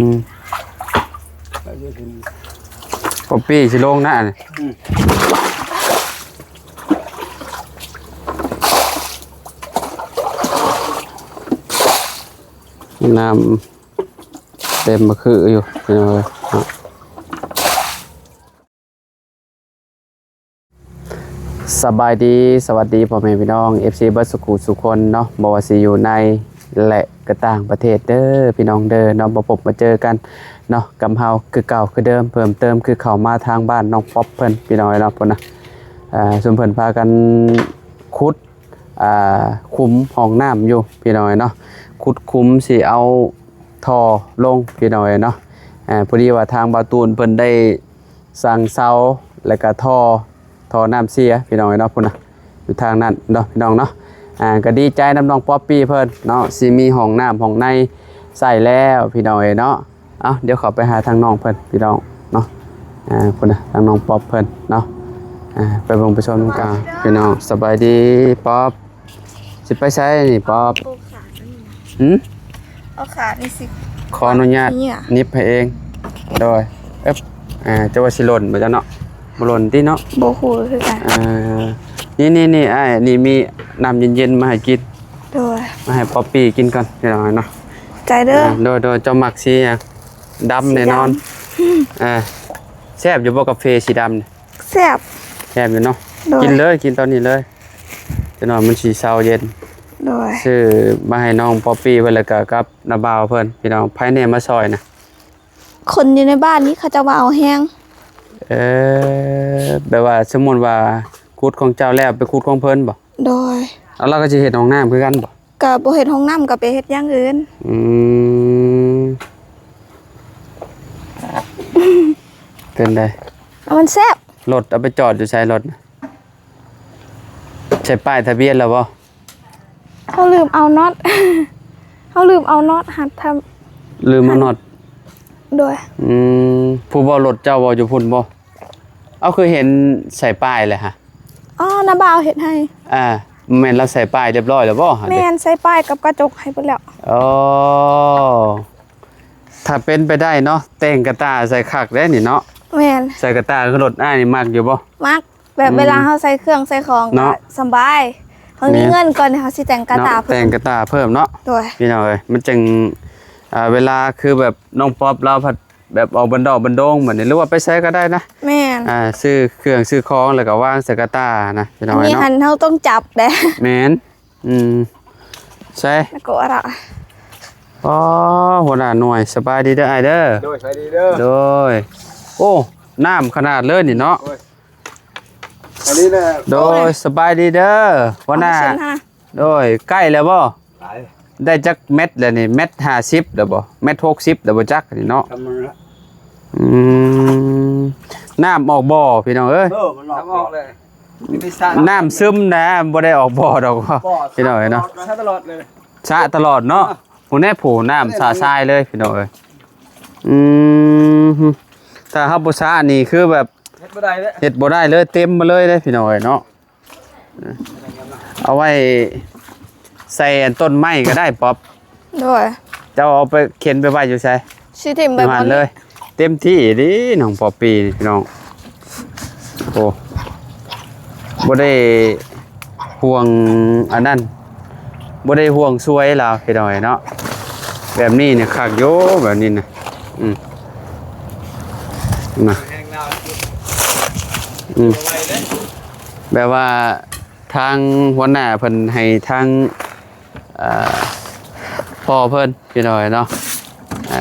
ອືມ ປອບປີ້ຊິລົງນະ ອືມ ນ້ຳເຕັມມາຄືຢູ່ ພີ່ນ້ອງເອີຍເນາະ. ສະບາຍດີ ສະຫວັດດີພໍ່ແມ່ພີ່ນ້ອງ ເອັຟຊີ ເບິດສູ່ຜູ້ສູ່ຄົນເນາະ ບໍ່ວ່າຊິຢູ່ໃນ ແລະ ກໍຕ່າງປະເທດເດີ ພີ່ນ້ອງເດີເນາະ. ມາພົບມາເຈີກັນເນາະ ກັບເຮົາຄືເກົ່າຄືເດີມ ເພີ່ມເຕີມຄືເຂົ້າມາທາງບ້ານນ້ອງປັອບເພິ່ນ ພີ່ນ້ອງເອີຍເນາະ ພຸ້ນນະ. ເອີ ຊຸມເພິ່ນພາກັນຂຸດ ອ່າ ຂຸມຫ້ອງນ້ຳຢູ່ ພີ່ນ້ອງເອີຍເນາະ ຂຸດຂຸມຊິເອົາທໍ່ລົງ ພີ່ນ້ອງເອີຍເນາະ. ເອີ ພໍດີວ່າທາງບ່າວຕູນເພິ່ນໄດ້ ສ້າງເສົາ ແລ້ວກະທໍ່ ທໍ່ນ້ຳເສຍ ພີ່ນ້ອງເອີຍເນາະ ພຸ້ນນະ ຢູ່ທາງນັ້ນເນາະ ພີ່ນ້ອງເນາະ. ອ່າ ກະດີໃຈນຳນ້ອງປັອບປີ້ເພິ່ນເນາະ ຊິມີຫ້ອງນ້ຳຫ້ອງໃນໃຊ້ແລ້ວ ພີ່ນ້ອງເອີຍເນາະ. ເອົ້າ ດຽວເຂົ້າໄປຫາທາງນ້ອງເພິ່ນ ພີ່ນ້ອງເນາະ. ອ່າ ພຸ້ນນະ ທາງນ້ອງປັອບເພິ່ນເນາະ. ອ່າ ໄປເບິ່ງໄປຊົມນຳກັນ ພີ່ນ້ອງ. ສະບາຍດີປັອບ. ຊິໄປໃສນີ້ ປອບ? ເອົາຂາດອັນນີ້ນະ ຫື? ເອົາຂາດນີ້ຊິ ຂໍອະນຸຍາດ ເຫຍື້ອ ໜິບໃຫ້ເອງ. ໂດຍ ເອີບ ອ່າ ເຈົ້າວ່າຊິຫຼົ່ນບໍ່ຈັກເນາະ? ບໍ່ຫຼົ່ນຕິເນາະ? ບໍ່ຮູ້ຄືກັນ. ເອີ ນີ້ໆໆ ອ້າຍ ນີ້ມີນ້ຳເຢັນໆ ມາໃຫ້ກິນ. ໂດຍ ມາໃຫ້ປອບປີ້ກິນກ່ອນ ພີ່ນ້ອງເນາະ. ໃຈເດີ. ອ່າ ໂດຍໆ ເຈົ້າມັກສີຫຍັງ? ດຳແນ່ນອນ. ສີດຳ. ອ່າ ແຊບຢູ່ບໍ່ກາເຟສີດຳນີ້? ແຊບ ແຊບຢູ່ເນາະ. ໂດຍ ກິນເລີຍ ກິນຕອນນີ້ເລີຍ ຈັກໜ່ອຍມັນຊິເຊົາເຢັນ. ໂດຍ ຊື້ມາໃຫ້ນ້ອງປອບປີ້ເພິ່ນ ແລ້ວກະກັບນ້າບ່າວເພິ່ນ ພີ່ນ້ອງ. ໃຜແດ່ມາຊ່ອຍນະ? ຄົນຢູ່ໃນບ້ານນີ້ເຂົາເຈົ້າວ່າເອົາແຮງ. ເອີ ແບບວ່າສົມມຸດວ່າຂຸດຂອງເຈົ້າແລ້ວ ໄປຂຸດຂອງເພິ່ນບໍ່? ໂດຍ ເອົາ ລາວກໍຊິເຮັດຫ້ອງນ້ຳຄືກັນບໍ່? ກໍບໍ່ເຮັດຫ້ອງນ້ຳ ກໍໄປເຮັດຢ່າງອື່ນ. ອືມ ເປັນໃດ? ມັນແຊບ. ລົດເອົາໄປຈອດຢູ່ໃສລົດນະ? ໃສ່ປ້າຍທະບຽນແລ້ວບໍ່? ເຮົາລືມເອົານັອດ ເຮົາລືມເອົານັອດ ຫັດທຳ ລືມເອົານັອດ. ໂດຍ ອືມ ຜູ້ເວົ້າລົດເຈົ້າບໍ່ ຢູ່ພຸ້ນບໍ່? ເອົາ ຄືເຫັນໃສ່ປ້າຍແລ້ວຫະ? ອໍ ນ້າບ່າວເຮັດໃຫ້. ອ່າ ແມ່ນລາວໃສ່ປ້າຍຮຽບຮ້ອຍແລ້ວບໍ່? ແມ່ນ ໃສ່ປ້າຍກັບກະຈົກໃຫ້ເບິດແລ້ວ. ອໍ ຖ້າເປັນໄປໄດ້ເນາະ ແຕ່ງກະຕ່າໃສ່ຄັກເດ້ນີ້ເນາະ. ແມ່ນ ໃສ່ກະຕ່າຄືລົດອ້າຍນີ້ມັກຢູ່ບໍ່? ມັກ ແບບ ອືມ ເວລາເຮົາໃສ່ເຄື່ອງໃສ່ຂອງ ເນາະ ກະສະບາຍ. ເຮົາມີເງິນກ່ອນ ເຮົາຊິແຕ່ງກະຕ່າເນາະ ເພີ່ມ ແຕ່ງກະຕ່າເພີ່ມເນາະ. ໂດຍ ພີ່ນ້ອງເອີຍ ມັນຈັ່ງ ອ່າ ເວລາຄືແບບນ້ອງປັອບລາວພັດ ແບບອອກບັນດອກບັນດົງແບບນີ້ ຫຼືວ່າໄປໃສກໍໄດ້ນະ. ແມ່ນ ອ່າ ຊື້ເຄື່ອງຊື້ຂອງ ແລ້ວກໍວາງໃສ່ກະຕ່ານະ ພີ່ນ້ອງເອີຍເນາະ. ອັນນີ້ຫັ້ນເຮົາຕ້ອງຈັບເດ້. ແມ່ນ ອືມ ໃສ່ ແລ້ວກໍອະລະ. ອໍ ຫົວໜ້າໜ່ວຍ ສະບາຍດີເດີອ້າຍເດີ. ໂດຍ ສະບາຍດີເດີ. ໂດຍ ໂອ້ ນ້ຳຂະໜາດເລີຍນີ້ເນາະ. ໂດຍ ອັນນີ້ນະ. ໂດຍ ໂອ້ຍ ສະບາຍດີເດີຫົວໜ້າ. ໂດຍ ໃກ້ແລ້ວບໍ່? ໄດ້ຈັກແມັດແລ້ວນີ້? ແມັດຫ້າສິບແລ້ວບໍ່? ແມັດຫົກສິບແລ້ວບໍ່ຈັກນີ້ເນາະ? ອືມ ນ້ຳອອກບໍ່ພີ່ນ້ອງເອີຍ? ເອີ ມັນອອກ ນ້ຳຊຶມນະ ບໍ່ໄດ້ອອກບໍ່ດອກ ພີ່ນ້ອງເອີຍເນາະ. ສະຕະຫຼອດເລີຍ ສະຕະຫຼອດເນາະ. ຜູ້ແນ່ຜູ້ນ້ຳສະຊາຍເລີຍ ພີ່ນ້ອງເອີຍ. ອືມ ຖ້າເຮົາບໍ່ສະນີ້ຄືແບບ ເຮັດບໍ່ໄດ້ເລີຍ ເຮັດບໍ່ໄດ້ເລີຍ ເຕັມມາເລີຍເດ້ ພີ່ນ້ອງເອີຍເນາະ. ເອົາໄວ້ໃສ່ອັນຕົ້ນໄມ້ກໍໄດ້ ປັອບ. ໂດຍ ເຈົ້າເອົາໄປ ເຂັນໄປໄວ້ຢູ່ໃສ? ຊິຖິ້ມໄປ ຢູ່ຫັ້ນເລີຍ. ເຕັມທີ່ເດ້ນ້ອງປອບປີ້ນີ້ ພີ່ນ້ອງ. ໂອ້ ບໍ່ໄດ້ຫ່ວງອັນນັ້ນ ບໍ່ໄດ້ຫ່ວງສວຍລາວ ພີ່ນ້ອງເອີຍເນາະ. ແບບນີ້ນີ້ຄັກຢູ່ ແບບນີ້ນະ. ອືມ ນະ ອືມ ແບບວ່າ ທາງຫົວໜ້າເພິ່ນໃຫ້ທາງ ເອີ ພໍ່ເພິ່ນ ພີ່ນ້ອງເນາະ. ເອີ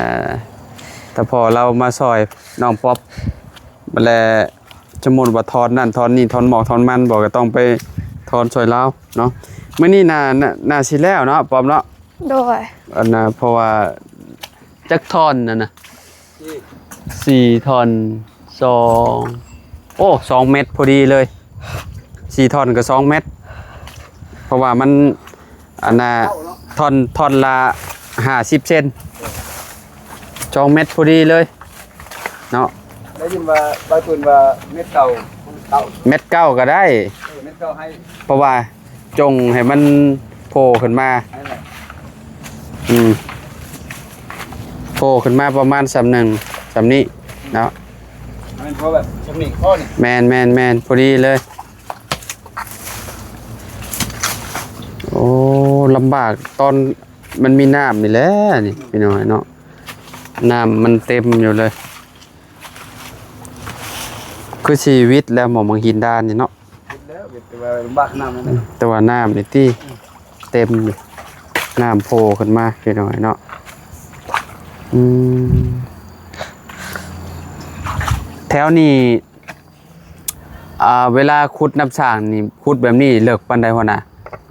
ຖ້າພໍ່ລາວມາຊ່ອຍນ້ອງປັອບ ແລະ ສົມມຸດວ່າຖອນນັ້ນຖອນນີ້ ຖອນໝອກຖອນມັນບໍ່ ກໍຕ້ອງໄປຖອນຊ່ວຍລາວເນາະ. ມື້ນີ້ໜ້າ ໜ້າ ໜ້າຊິແລ້ວເນາະ ປອບເນາະ. ໂດຍ ອັນນ່າ ເພາະວ່າຈັກທ່ອນນັ້ນນະ? ສີ່ທ່ອນ ສອງ ໂອ້ ສອງແມັດພໍດີເລີຍ. ສີ່ທ່ອນກໍສອງແມັດ ເພາະວ່າມັນ ອັນນ່າ ທ່ອນ ທ່ອນລະຫ້າສິບເຊັນ ສອງແມັດພໍດີເລີຍເນາະ. ໄດ້ຍິນວ່າ ວ່າເພິ່ນວ່າແມັດເກົ້າ ເກົ້າ ແມັດເກົ້າກໍໄດ້ ເອີ ແມັດເກົ້າໃຫ້ ເພາະວ່າ ຈົ່ງໃຫ້ມັນໂຜ່ຂຶ້ນມາ. ນັ້ນແຫຼະ ອືມ ໂຜ່ຂຶ້ນມາປະມານສ່ຳໜຶ່ງ ສ່ຳນີ້ເນາະ. ແມ່ນພໍແບບສ່ຳນີ້ພໍນີ້. ແມ່ນໆໆ ພໍດີເລີຍ. ໂອ້ ລຳບາກຕອນມັນມີນ້ຳນີ້ແຫຼະນີ້ພີ່ນ້ອງເນາະ, ນ້ຳມັນເຕັມຢູ່ເລີຍ. ຄືຊີວິດແລ້ວໝໍ ມັງຫີນດານນີ້ເນາະ. ເຮັດແລ້ວ ເຮັດແຕ່ວ່າລຳບາກນ້ຳນັ້ນແຫຼະ. ອືມ ແຕ່ວ່ານ້ຳນີ້ຕິ ອືມ ເຕັມຢູ່ ນ້ຳໂຜ່ຂຶ້ນມາພີ່ນ້ອງເນາະ. ອືມ ແຖວນີ້ ອ່າ ເວລາຂຸດນ້ຳສ້າງນີ້ ຂຸດແບບນີ້ເລິກປານໃດຫົວໜ້າ?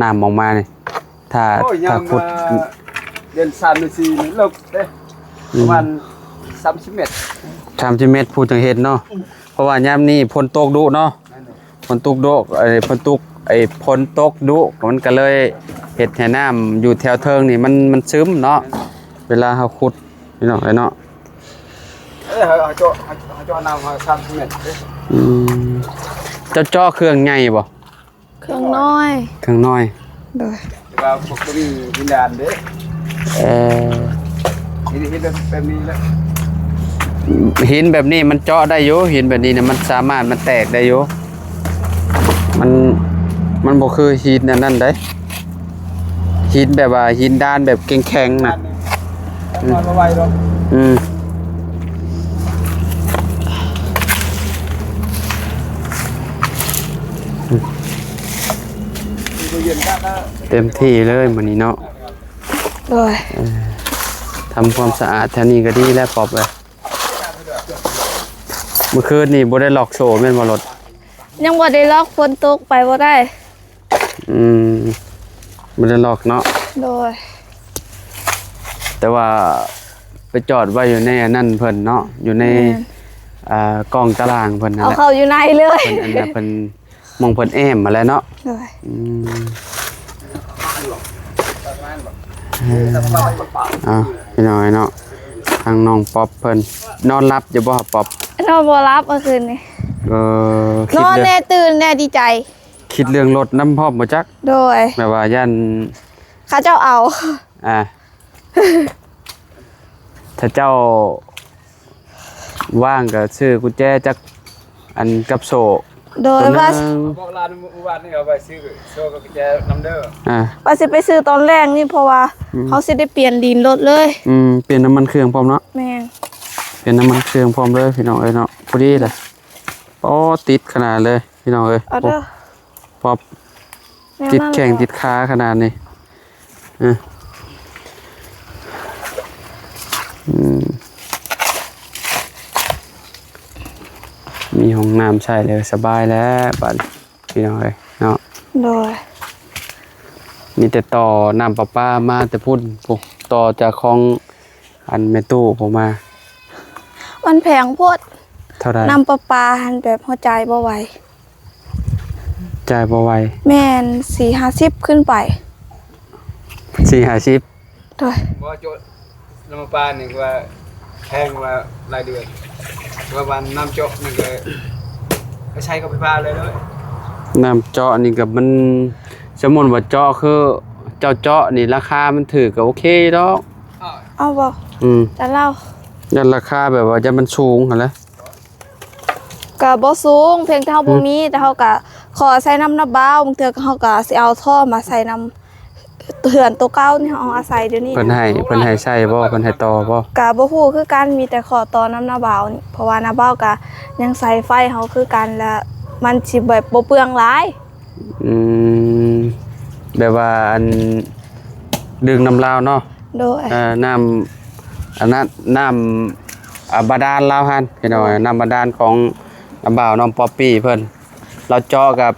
ນ້ຳອອກມານີ້ ຖ້າ ໂອ້ຍ ຖ້າ ຍາມ ຂຸດ ວ່າເດືອນສາມເດືອນສີ່ນີ້ເລິກເດ້ ອືມ ປະມານສາມສິບແມັດ ສາມສິບແມັດ ຜູ້ຈັ່ງເຮັດເນາະ. ອືມ ເພາະວ່າຍາມນີ້ຝົນຕົກດຸເນາະ. ແມ່ນເດ້. ຝົນຕົກດຸ ເອີ ຝົນຕົກ ເອີ ຝົນຕົກດຸ ມັນກໍເລີຍເຮັດໃຫ້ນ້ຳຢູ່ແຖວເທິງນີ້ມັນ ມັນຊຶມເນາະ. ແມ່ນເດ້. ເວລາເຮົາຂຸດພີ່ນ້ອງເອີຍເນາະ. ເອີ ເຮົາ ເຮົາເຈາະ ເຮົາ ເຮົາເຈາະນ້ຳ ເຮົາສາມສິບແມັດເດ້. ອືມ ເຈົ້າເຈາະເຄື່ອງໃຫຍ່ບໍ່? ເຄື່ອງນ້ອຍ ເຄື່ອງນ້ອຍ. ໂດຍ. ແຕ່ວ່າບໍ່ມີຫີນດານເດ້. ເອີ ຫີນ ຫີນແບບ ແບບນີ້ແຫຼະ. ຫີນແບບນີ້ມັນເຈາະໄດ້ຢູ່, ຫີນແບບນີ້ນະ ມັນສາມາດ ມັນແຕກໄດ້ຢູ່. ມັນ ມັນບໍ່ຄືຫີນອັນນັ້ນໃດ. ຫີນແບບວ່າຫີນດານແບບແຂງໆນະ. ອືມ ອືມ ເຕັມທີ່ເລີຍມື້ນີ້ເນາະ. ໂດຍ. ເອີ ທຳຄວາມສະອາດແຖວນີ້ກໍດີແລ້ວປອບເອີຍ. ມື້ຄືນນີ້ບໍ່ໄດ້ລັອກໂສ້ແມ່ນບໍ່ລົດ? ຍັງບໍ່ໄດ້ລັອກ, ຝົນຕົກໄປບໍ່ໄດ້. ອືມ ບໍ່ໄດ້ລັອກເນາະ. ໂດຍ. ແຕ່ວ່າໄປຈອດໄວ້ຢູ່ໃນອັນນັ້ນເພິ່ນເນາະ, ຢູ່ໃນ ແມ່ນ ອ່າ ກ້ອງຕາລ່າງເພິ່ນນັ້ນແຫຼະ. ເອົາເຂົ້າຢູ່ໃນເລີຍ. ເພິ່ນອັນນັ້ນເພິ່ນ ໝ່ອງເພິ່ນແອ້ມຫັ້ນແຫຼະເນາະ. ໂດຍ. ອືມ ເອີ ເອົາ ພີ່ນ້ອງເນາະ, ທາງນ້ອງປັອບເພິ່ນນອນຫຼັບຢູ່ບໍ່ ປັອບ? ນອນບໍ່ຫຼັບເມື່ອຄືນນີ້. ເອີ ນອນແດ່ຕື່ນແດ່ດີໃຈ. ຄິດເລື່ອງລົດນຳພ້ອມບໍ່ຈັກ? ໂດຍ. ແບບວ່າຢ້ານເຂົາເຈົ້າເອົາ. ອ່າ ຖ້າເຈົ້າວ່າງກໍຊື້ກຸນແຈຈັກອັນກັບໂສ້. ໂດຍ. ວ່າ ບອກຫຼານມື້ວານນີ້ເອົາໄວ້ຊື້ໂສ້ກັບກຸນແຈນຳເດີ. ອ່າ ວ່າຊິໄປຊື້ຕອນແລງນີ້ ເພາະວ່າ ອືມ ເຮົາຊິໄດ້ປ່ຽນດິນລົດເລີຍ. ອືມ ປ່ຽນນ້ຳມັນເຄື່ອງພ້ອມເນາະ. ແມ່ນ. ປ່ຽນນ້ຳມັນເຄື່ອງພ້ອມເລີຍ ພີ່ນ້ອງເອີຍເນາະ. ພໍດີລະ. ໂອ້ ຕິດຂະໜາດເລີຍ ພີ່ນ້ອງເອີຍ. ເອົາເດີ. ໂອ້ ປັອບ ແນວນັ້ນແຫຼະ ຕິດແຂ້ງຕິດຂາຂະໜາດນີ້. ເອີ ອືມ ມີຫ້ອງນ້ຳໃຊ້ແລ້ວສະບາຍແລ້ວບາດນີ້ ພີ່ນ້ອງເອີຍເນາະ. ໂດຍ. ມີແຕ່ຕໍ່ນ້ຳປະປາມາແຕ່ພຸ້ນ ໂອ້ ຕໍ່ຈາກຂອງ ອັນແມ່ຕູ້ບໍ່ມາ. ມັນແພງໂພດ. ເທົ່າໃດ? ນ້ຳປະປາຫັ້ນແບບເຮົາຈ່າຍບໍ່ໄຫວ. ຈ່າຍບໍ່ໄຫວ? ແມ່ນ ສີ່ຫ້າສິບຂຶ້ນໄປ. ສີ່ຫ້າສິບ? ໂດຍ. ບໍ່ໂຈະ ນ້ຳປະປານີ້ວ່າແພງວ່າລາຍເດືອນ ວ່າ ວ່ານ້ຳເຈາະນີ້ກໍໄປໃຊ້ກັບໄຟຟ້າເລີຍເດີ. ນ້ຳເຈາະນີ້ກໍມັນ ສົມມຸດວ່າເຈາະ ຄືເຈົ້າເຈາະນີ້ລາຄາມັນຖືກກໍໂອເຄຢູ່ດອກ. ເອົາບໍ່? ອືມ ແຕ່ລາວ ຢ້ານລາຄາແບບວ່າຢ້ານມັນສູງຫັ້ນແຫຼະ. ກໍບໍ່ສູງ ພຽງແຕ່ເຮົາ ອືມ ບໍ່ມີ ແຕ່ເຮົາກໍຂໍອາໄສນຳນ້າບ່າວ. ບາງເທື່ອກໍເຮົາກໍຊິເອົາທໍ່ມາໃສ່ນຳເຮືອນໂຕເກົ່ານີ້ ເຮົາອາໄສດຽວນີ້. ເພິ່ນໃຫ້ ເພິ່ນໃຫ້ໃສ່ບໍ່? ເພິ່ນໃຫ້ຕໍ່ບໍ່? ກໍບໍ່ຮູ້ຄືກັນ ມີແຕ່ຂໍຕໍ່ນຳນ້າບ່າວນີ້ ເພາະວ່ານ້າບ່າວກໍຍັງໃສ່ໄຟເຮົາຄືກັນ ແລ້ວມັນຊິແບບບໍ່ເປືອງຫຼາຍ. ອືມ ແບບວ່າອັນ ດຶງນຳລາວເນາະ. ໂດຍ. ເອີ ນ້ຳ ອັນນັ້ນ ນ້ຳ ອ່າ ບາດານລາວຫັ້ນ ພີ່ນ້ອງ. ໂດຍ. ນ້ຳບາດານຂອງນ້າບ່າວນ້ອງປັອບປີ້ເພິ່ນ ລາວເຈາະກັບ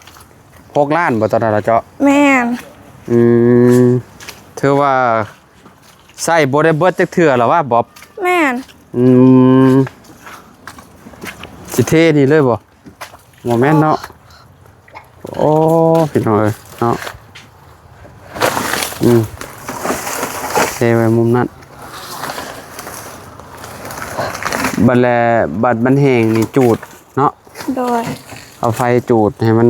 ຫົກລ້ານບໍ່ ຕອນນັ້ນລາວເຈາະ? ແມ່ນ. ອືມ ຖືວ່າໃຊ້ບໍ່ໄດ້ເບິດຈັກເທື່ອລະຫວາ ບອບ? ແມ່ນ. ອືມ ຊິເທນີ້ເລີຍບໍ່? ບໍ່ແມ່ນເນາະ. ໂອ້ ພີ່ນ້ອງເອີຍເນາະ. ອືມ ເທໄວ້ມຸມນັ້ນ. ບັດແລ ບັດມັນແຫ້ງນີ້ຈູດເນາະ. ໂດຍ. ເອົາໄຟຈູດໃຫ້ມັນ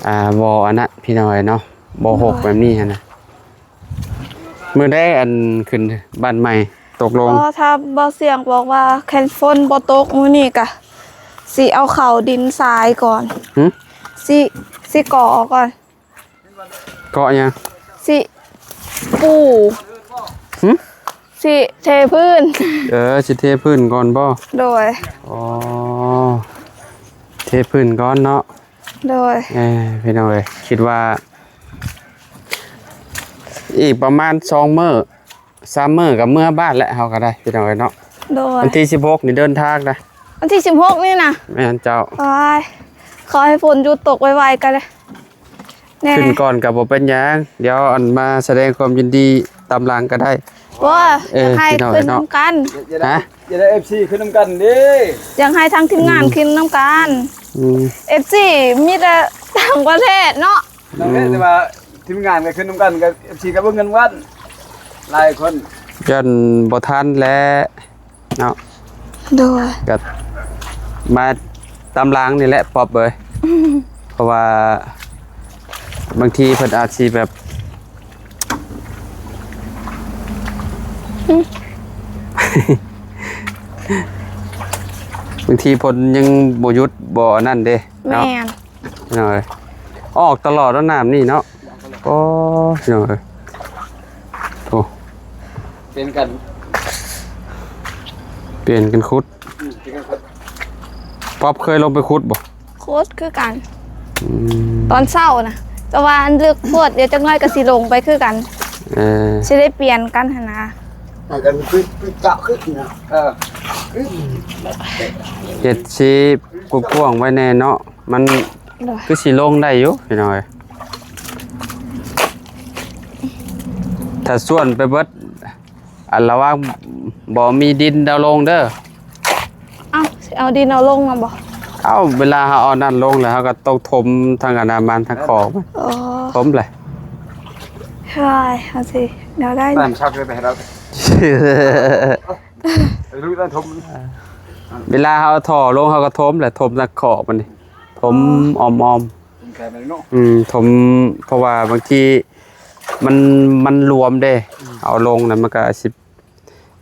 ອ່າ ບໍ່ອັນນັ້ນ ພີ່ນ້ອງເອີຍເນາະ, ບໍ່ຫົກແບບນີ້ຫັ້ນນະ. ໂດຍ. ມື້ໃດອັນຂຶ້ນບ້ານໃໝ່? ຕົກລົງ ກໍຖ້າບໍ່ສຽງບອກວ່າຄັນຝົນບໍ່ຕົກມື້ນີ້ກະຊິເອົາເຂົ້າດິນຊາຍກ່ອນ. ຫຶ? ຊິ ຊິກໍ່ກ່ອນ. ເກາະຫຍັງ? ຊິປູ ຫຶ? ຊິເທພື້ນ. ເອີ ຊິເທພື້ນກ່ອນບໍ່? ໂດຍ. ອໍ ເທພື້ນກ່ອນເນາະ. ໂດຍ. ເອີ ພີ່ນ້ອງເອີຍ ຄິດວ່າອີກປະມານສອງມື້ ສາມມື້ກໍເມືອບ້ານແຫຼະ ເຮົາກໍໄດ້ ພີ່ນ້ອງເອີຍເນາະ. ໂດຍ. ວັນທີສິບຫົກນີ້ເດີນທາງນະ. ວັນທີສິບຫົກນີ້ນະ? ແມ່ນເຈົ້າ. ໂອ້ຍ ຂໍໃຫ້ຝົນຢຸດຕົກໄວໆກໍໄດ້ແນ່. ຂຶ້ນກ່ອນກໍບໍ່ເປັນຫຍັງ ດຽວອັນມາສະແດງຄວາມຍິນດີຕາມຫຼັງກໍໄດ້. ບໍ່ ເອີ ຢາກໃຫ້ຂຶ້ນນຳກັນ. ຮະ? ຢາກໄດ້ເອັຟຊີຂຶ້ນນຳກັນເດ້. ຢາກໃຫ້ທາງທີມງານ ອືມ ຂຶ້ນນຳກັນ. ອືມ ເອັຟຊີມີແຕ່ຕ່າງປະເທດເນາະ. ອືມ ແຕ່ວ່າທີມງານກໍຂຶ້ນນຳກັນ ກໍເອັຟຊີກໍເບິ່ງກັນວັນຫຼາຍຄົນ ຢ້ານບໍ່ທັນແຫຼະເນາະ. ໂດຍ. ກໍມາຕາມຫຼັງນີ້ແຫຼະ ປັອບເອີຍ. ອືມ ເພາະວ່າບາງທີເພິ່ນອາດຊິແບບ ອືມ ບາງທີເພິ່ນຍັງບໍ່ຢຸດບໍ່ອັນນັ້ນເດ້ເນາະ. ແມ່ນ. ພີ່ນ້ອງເອີຍ ອອກຕະຫຼອດແລ້ວນ້ຳນີ້ເນາະ. ໂອ້ ພີ່ນ້ອງເອີຍ ໂອ້ ປ່ຽນກັນ ປ່ຽນກັນຂຸດ. ອືມ ປ່ຽນກັນຂຸດ. ປັອບເຄີຍລົງໄປຂຸດບໍ່? ຂຸດຄືກັນ. ອືມ ຕອນເຊົ້ານະ ແຕ່ວ່າມັນເລິກໂພດ ດຽວຈັກໜ້ອຍກໍຊິລົງໄປຄືກັນ. ເອີ ຊິໄດ້ປ່ຽນກັນຫັ້ນນະ. ແລ້ວກໍໄປຂຸດ ໄປເຈາະຂຶ້ນນະ. ເອີ ເຮັດຊິກວ້າງໆໄວ້ແດ່ເນາະ. ມັນ ໂດຍ ຄືຊິລົງໄດ້ຢູ່ພີ່ນ້ອງເອີຍ ຖ້າສ່ວນໄປເບິດ ອັນລະຫວ່າງບໍ່ມີດິນເອົາລົງເດີ. ເອົ້າ ຊິເອົາດິນເອົາລົງນຳບໍ່? ເອົ້າ ເວລາເຮົາເອົານັ້ນລົງແລ້ວ ເຮົາກໍຕ້ອງຖົມທັງອັນນັ້ນມັນ ທັງຂອບມັນ. ອໍ ຖົມເລີຍ. ເຮີ້ຍ ເຮົາຊິແນວໃດ ນ້ຳຊັກເລີຍໄປໃຫ້ລາວ. ເວລາເຮົາເອົາທໍ່ລົງ ເຮົາກໍຖົມແຫຼະ ຖົມທັງຂອບມັນນີ້. ຖົມ ອໍ ອ້ອມໆ ຖົມແຄບໄປເນາະ. ອືມ ຖົມ ເພາະວ່າບາງທີມັນ ມັນລວມເດ້. ອືມ ເອົາລົງນະ ມັນກໍອາດຊິ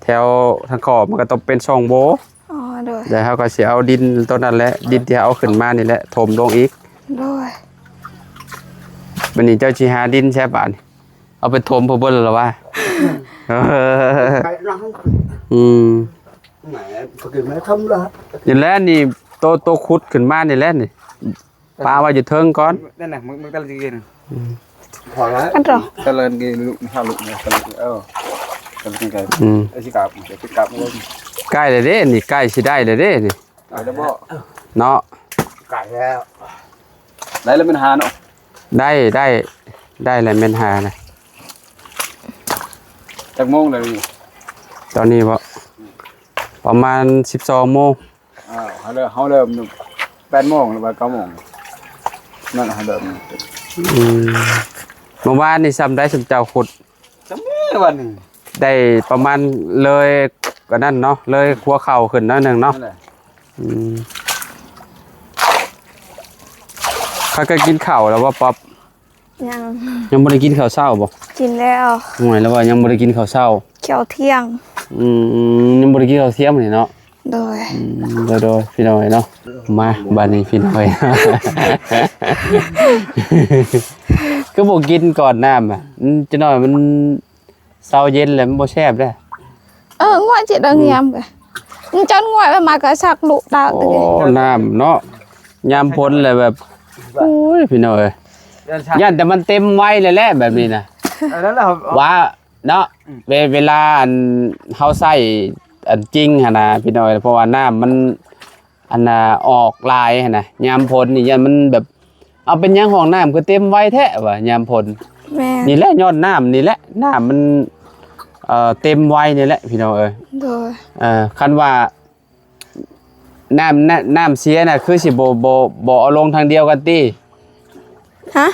ແຖວທາງຂອບ ມັນກໍຕ້ອງເປັນຊ່ອງໂຫວ່. ອໍ ໂດຍ. ແລ້ວເຮົາກໍຊິເອົາດິນໂຕນັ້ນແຫຼະ ດິນທີ່ເຮົາເອົາຂຶ້ນມານີ້ແຫຼະ ຖົມລົງອີກ. ໂດຍ. ບັດນີ້ເຈົ້າຊິຫາດິນໃສບາດນີ້? ເອົາໄປຖົມເພິ່ນເບິດແລ້ວຫວາ? ໄປນຳ. ອືມ ແໝ ເພິ່ນມາທຳລະ. ນີ້ແຫຼະ ນີ້ໂຕ ໂຕຂຸດຂຶ້ນມານີ້ແຫຼະນີ້. ປະໄວ້ຢູ່ເທິງກ່ອນ. ນັ້ນນະ ມຶງ ມຶງຕະເລີນກິນ. ອືມ ພໍແລ້ວ. ອັນຕອ ຕະເລີນກິນລູກ ຫາລູກ ຕະເລີນ ເອີ ຕະເລີນກິນ. ອືມ ໄດ້ຊິກັບ ໄດ້ຊິກັບ. ໃກ້ແລ້ວເດ້ນີ້ ໃກ້ຊິໄດ້ແລ້ວເດ້ນີ້. ໄດ້ແລ້ວບໍ່? ເນາະ ໃກ້ແລ້ວ. ໄດ້ແລ້ວແມ່ນຫາເນາະ. ໄດ້ ໄດ້ ໄດ້ແລ້ວແມ່ນຫານະ. ຈັກໂມງແລ້ວນີ້? ຕອນນີ້ບໍ່? ປະມານສິບສອງໂມງ. ເອີ ເຮົາເລີ່ມ ເຮົາເລີ່ມແປດໂມງ ຫຼືວ່າເກົ້າໂມງ ນັ້ນເຮົາເລີ່ມ. ອືມ ເມື່ອວານນີ້ຊ່ຳໃດ ຊ່ຳເຈົ້າຂຸດ? ຊ່ຳນີ້ວັນນີ້ ໄດ້ປະມານເລີຍອັນນັ້ນເນາະ ເລີຍຫົວເຂົ່າຂຶ້ນໜ້ອຍໜຶ່ງເນາະ. ນັ້ນແຫຼະ. ອືມ ພາກັນກິນເຂົ້າແລ້ວບໍ່ ປັອບ? ຍັງ. ຍັງບໍ່ໄດ້ກິນເຂົ້າເຊົ້າບໍ່? ກິນແລ້ວ. ໂອ້ຍ ລະວ່າຍັງບໍ່ໄດ້ກິນເຂົ້າເຊົ້າ. ເຂົ້າທ່ຽງ. ອືມ ຍັງບໍ່ໄດ້ກິນເຂົ້າທ່ຽງນີ້ເນາະ. ໂດຍ. ອືມ ໂດຍໆ ພີ່ນ້ອງເອີຍເນາະ. ມາ ບາດນີ້ພີ່ນ້ອງເອີຍ ຄືບໍ່ກິນກ່ອນນ້ຳອະ? ອືມ ຈັກໜ້ອຍມັນ ເຊົ້າເຢັນແລ້ວມັນບໍ່ແຊບເດ້. ເອີ ງວດຊິໄດ້ງຽມກະ ມັນຈັນງວດໄປມາກະສັກລຸຕາ. ໂອ້ ນ້ຳເນາະ ຍາມຝົນແລ້ວແບບ ໂອ້ຍ ພີ່ນ້ອງເອີຍ ຢ້ານແຕ່ມັນເຕັມໄວແລ້ວແຫຼະແບບນີ້ນະ. ເອີ ນັ້ນແຫຼະ ວ່າເນາະ. ອືມ ເວ ເວລາອັນເຮົາໃຊ້ອັນຈິງຫັ້ນນະ ພີ່ນ້ອງເອີຍ ເພາະວ່ານ້ຳມັນ ອັນນ່າ ອອກຫຼາຍຫັ້ນນະ ຍາມຝົນນີ້ຢ້ານມັນແບບ ເອົາ ເປັນຫຍັງຫ້ອງນ້ຳຄືເຕັມໄວແທ້ວ່າຍາມຝົນ. ແມ່ນ. ນີ້ແຫຼະຍ້ອນນ້ຳນີ້ແຫຼະ ນ້ຳມັນ ເອີ ເຕັມໄວນີ້ແຫຼະພີ່ນ້ອງເອີຍ. ໂດຍ. ເອີ ຄັນວ່ານ້ຳ ນ້ຳ ນ້ຳເສຍນະ ຄືຊິບໍ່ ບໍ່ ບໍ່ເອົາລົງທາງດຽວກັນຕິ? ຮະ?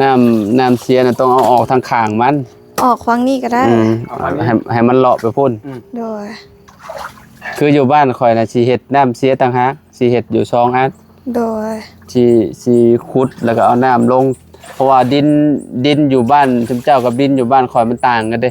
ນ້ຳ ນ້ຳເສຍນະ ຕ້ອງເອົາອອກທາງຂ້າງມັນ. ອອກຂວາງນີ້ກໍໄດ້. ອືມ ໃຫ້ ໃຫ້ມັນເລາະໄປພຸ້ນ. ອືມ ໂດຍ. ຄືຢູ່ບ້ານຂ້ອຍນະ ຊິເຮັດນ້ຳເສຍຕ່າງຫາກ ຊິເຮັດຢູ່ສອງອັນ. ໂດຍ. ຊິ ຊິຂຸດແລ້ວກໍເອົານ້ຳລົງ ເພາະວ່າດິນ ດິນຢູ່ບ້ານຊຸມເຈົ້າກັບດິນຢູ່ບ້ານຂ້ອຍມັນຕ່າງກັນເດ້.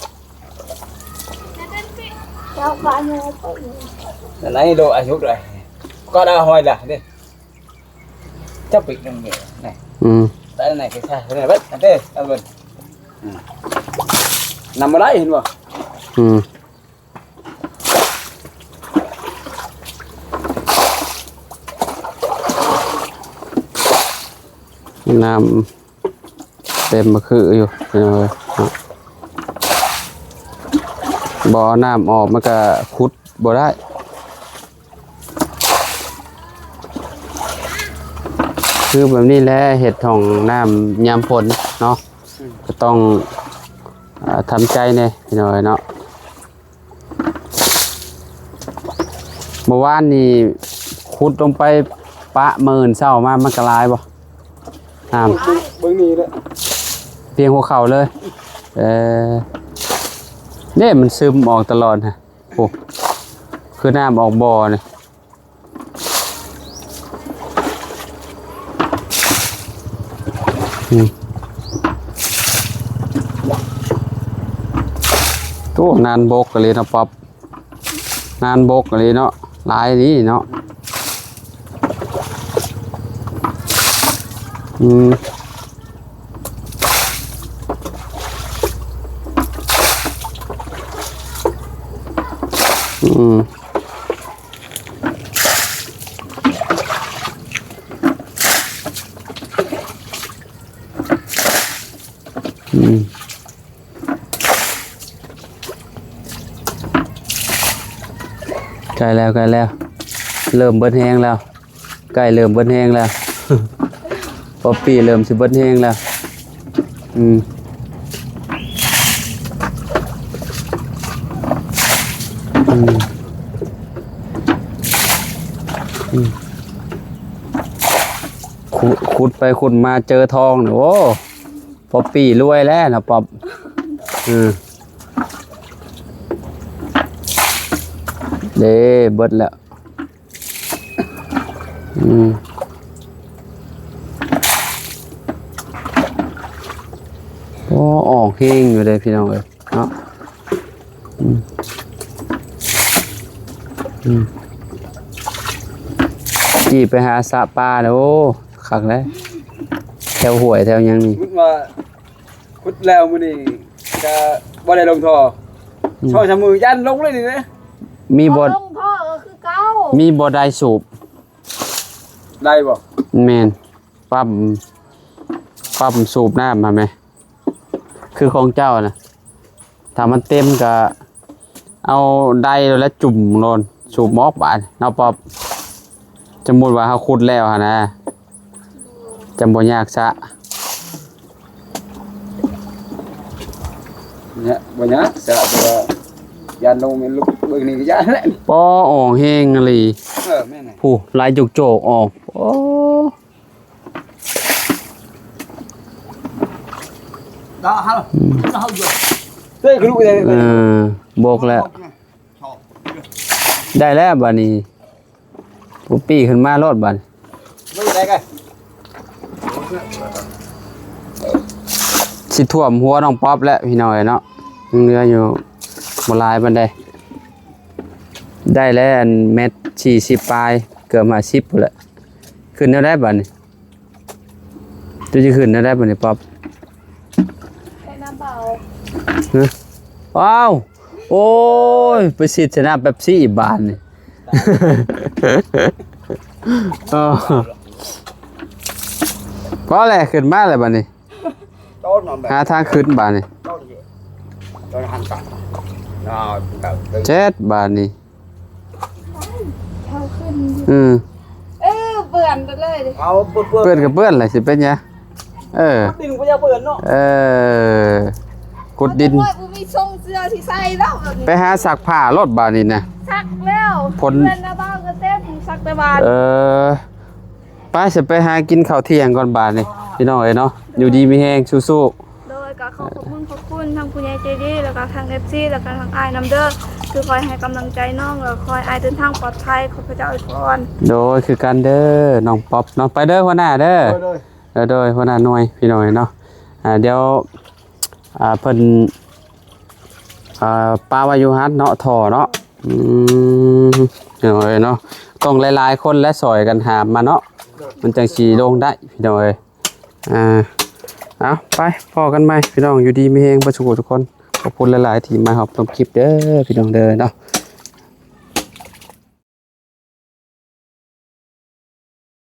ເຈົ້າກໍອາຍຸເພິ່ນ ນັ້ນ ໃນໂລອາຍຸເລີຍ ກໍໄດ້ຫ້ອຍລະເດ້. ຈັບປີກໜຶ່ງນີ້ ນີ້ ອືມ ແຕ່ອັນນັ້ນຄືໃສ່ເພິ່ນເບິດ ອັນເດ້ ເອົາເບິ່ງ ອືມ ນຳບໍ່ໄດ້ ເຫັນບໍ່? ອືມ ນ້ຳເຕັມມາຄືຢູ່ ພີ່ນ້ອງເອີຍ ບໍ່ເອົານ້ຳອອກ ມັນກະຂຸດບໍ່ໄດ້. ຄືແບບນີ້ແຫຼະ ເຮັດຫ້ອງນ້ຳຍາມຝົນເນາະ ອືມ ກໍຕ້ອງ ອ່າ ທຳໃຈແດ່ ພີ່ນ້ອງເອີຍເນາະ. ເມື່ອວານນີ້ຂຸດລົງໄປປະ ມື້ອື່ນເຊົ້າມາ ມັນກໍຫຼາຍບໍ່ ນ້ຳ? ເບິ່ງ ເບິ່ງນີ້ແຫຼະ ພຽງຫົວເຂົ່າເລີຍ. ເອີ ເດ້ ມັນຊຶມອອກຕະຫຼອດຫັ້ນ ໂອ້ ຄືນ້ຳອອກບໍ່ນີ້. ອືມ ໂອ້ ນານບົກອີ່ຫຼີເນາະ ປັອບ ນານບົກອີ່ຫຼີເນາະ ຫຼາຍນີ້ເນາະ. ອືມ ອືມ ອືມ ໃກ້ແລ້ວ ໃກ້ແລ້ວ ເລີ່ມເບິດແຮງແລ້ວ ໃກ້ເລີ່ມເບິດແຮງແລ້ວ ປັອບປີ້ເລີ່ມຊິເບິດແຮງແລ້ວ. ອືມ ອືມ ອືມ ຂ ຂຸດໄປຂຸດມາເຈີທອງນີ້ ໂອ້ ປອບປີ້ລວຍແລ້ວນະ ປອບ ເອີ ເດ້ ເບິດແລ້ວ. ອືມ ໂອ້ ອອກແຮງຢູ່ເດ້ພີ່ນ້ອງເອີຍເນາະ. ອືມ ອືມ ຈີ່ໄປຫາສະປາເດ້. ໂອ້ ຄັກແລ້ວ ແຖວຫ້ວຍແຖວຫຍັງນີ້ ສົມມຸດວ່າ ຂຸດແລ້ວມື້ນີ້ກະບໍ່ໄດ້ລົງທໍ່ ອືມ ສອງສາມມື້ຢ້ານລົງເລີຍນີ້ນະ. ມີບໍ່ ບໍ່ລົງທໍ່ກໍຄືເກົ່າ ມີບໍ່ໄດ້ສູບ ໄດ້ບໍ່? ແມ່ນ ປ້ຳ ປ້ຳສູບນ້ຳຫັ້ນແມ ຄືຂອງເຈົ້ານະ ຖ້າມັນເຕັມກະເອົາໄດ້ແລ້ວຈຸ່ມໂລດ ສູບອອກບາດເນາະ ປອບ. ສົມມຸດວ່າເຮົາຂຸດແລ້ວຫັ້ນນະ ຈັ່ງບໍ່ຍາກຊະ ເນຍ ບໍ່ຍາກຊະ ແຕ່ວ່າຢ້ານລົງແມ່ນລຸກເບິ່ງນີ້ກໍຢ້ານແຫຼະ. ປໍ ອອກແຮງອີ່ຫຼີ ເອີ ແມ່ນ ຜູ້ ໄຫຼໂຈກໆອອກ. ໂອ້ ດາວເຮົາ ອືມ ເຮົາຢູ່ ເອີ ບອກແລ້ວ ໄດ້ແລ້ວບາດນີ້ ປຸບປີ້ຂຶ້ນມາໂລດບາດນີ້ ຊິຖ້ວມຫົວນ້ອງປັອບແລ້ວພີ່ນ້ອງເອີຍເນາະ ຍັງເຫຼືອຢູ່ບໍ່ຫຼາຍປານໃດ. ໄດ້ແລ້ວ ອັນແມັດສີ່ສິບປາຍ ເກືອບຫ້າສິບພຸ້ນແຫຼະ. ຂຶ້ນແນວໃດບາດນີ້? ເຈົ້າຊິຂຶ້ນແນວໃດບາດນີ້ ປັອບ? ແນະນຳເບົາ ຮະ? ອ້າວ ໂອ້ຍ ໄປຊິດຊະນະເປັບຊີບາດນີ້ ເອີ ພໍແຫຼະ ຂຶ້ນມາແລ້ວບາດນີ້ ໂຕນອນແບບ ຫາທາງຂຶ້ນບາດນີ້ ໂຕນເຍ ໂຕນຫັນຕາ ເຈັດບາດນີ້ ເຂົາຂຶ້ນ ອືມ ເອີ ເປື້ອນໄປເລີຍ ເອົາເປື້ອນ ເປື້ອນກໍເປື້ອນແຫຼະ ຊິເປັນຫຍັງ ເອີ ດິນບໍ່ຢາກເປື້ອນເນາະ ເອີ ຂຸດດິນ ບໍ່ມີຊົງເສື້ອຊິໃສ່ແລ້ວແບບນີ້ ໄປຫາຊັກຜ້າໂລດບາດນີ້ນະ ຊັກແລ້ວ ຜົນເຮືອນນາບ່າວກໍເຕັມ ຊັກແຕ່ບ້ານ ເອີ. ໄປ ຊິໄປຫາກິນເຂົ້າທ່ຽງກ່ອນບາດນີ້ ພີ່ນ້ອງເອີຍເນາະ ຢູ່ດີມີແຮງ ສູ້ໆ. ໂດຍ ກໍຂໍຂອບຄຸນ ຂອບຄຸນທາງຜູ້ໃຫຍ່ໃຈດີ ແລ້ວກໍທາງເອັຟຊີ ແລ້ວກໍທາງອ້າຍນຳເດີ ທີ່ຄອຍໃຫ້ກຳລັງໃຈນ້ອງ ແລ້ວຄອຍອ້າຍເດີນທາງປອດໄພ ຂໍພະເຈົ້າອວຍພອນ. ໂດຍ ຄືກັນເດີ ນ້ອງປັອບເນາະ ໄປເດີຫົວໜ້າເດີ ໂດຍ ໂດຍ ເອີ ໂດຍ ຫົວໜ້າໜ່ວຍ ພີ່ນ້ອງເອີຍເນາະ ອ່າ ດຽວ ອ່າ ເພິ່ນ ອ່າ ປະໄວ້ຢູ່ຫັ້ນເນາະ ທໍ່ເນາະ ອືມ ເອີຍເນາະ ຕ້ອງຫຼາຍໆຄົນແລະ ຊ່ອຍກັນຫາມມາເນາະ ມັນຈັ່ງຊິລົງໄດ້ ພີ່ນ້ອງເອີຍ ອ່າ ເອົາ ໄປ ພໍ້ກັນໃໝ່ ພີ່ນ້ອງ ຢູ່ດີມີແຮງເບິດສູ່ຜູ້ທຸກຄົນ ຂອບຄຸນຫຼາຍໆທີ່ມາຮັບຊົມຄລິບເດີ ພີ່ນ້ອງເດີເນາະ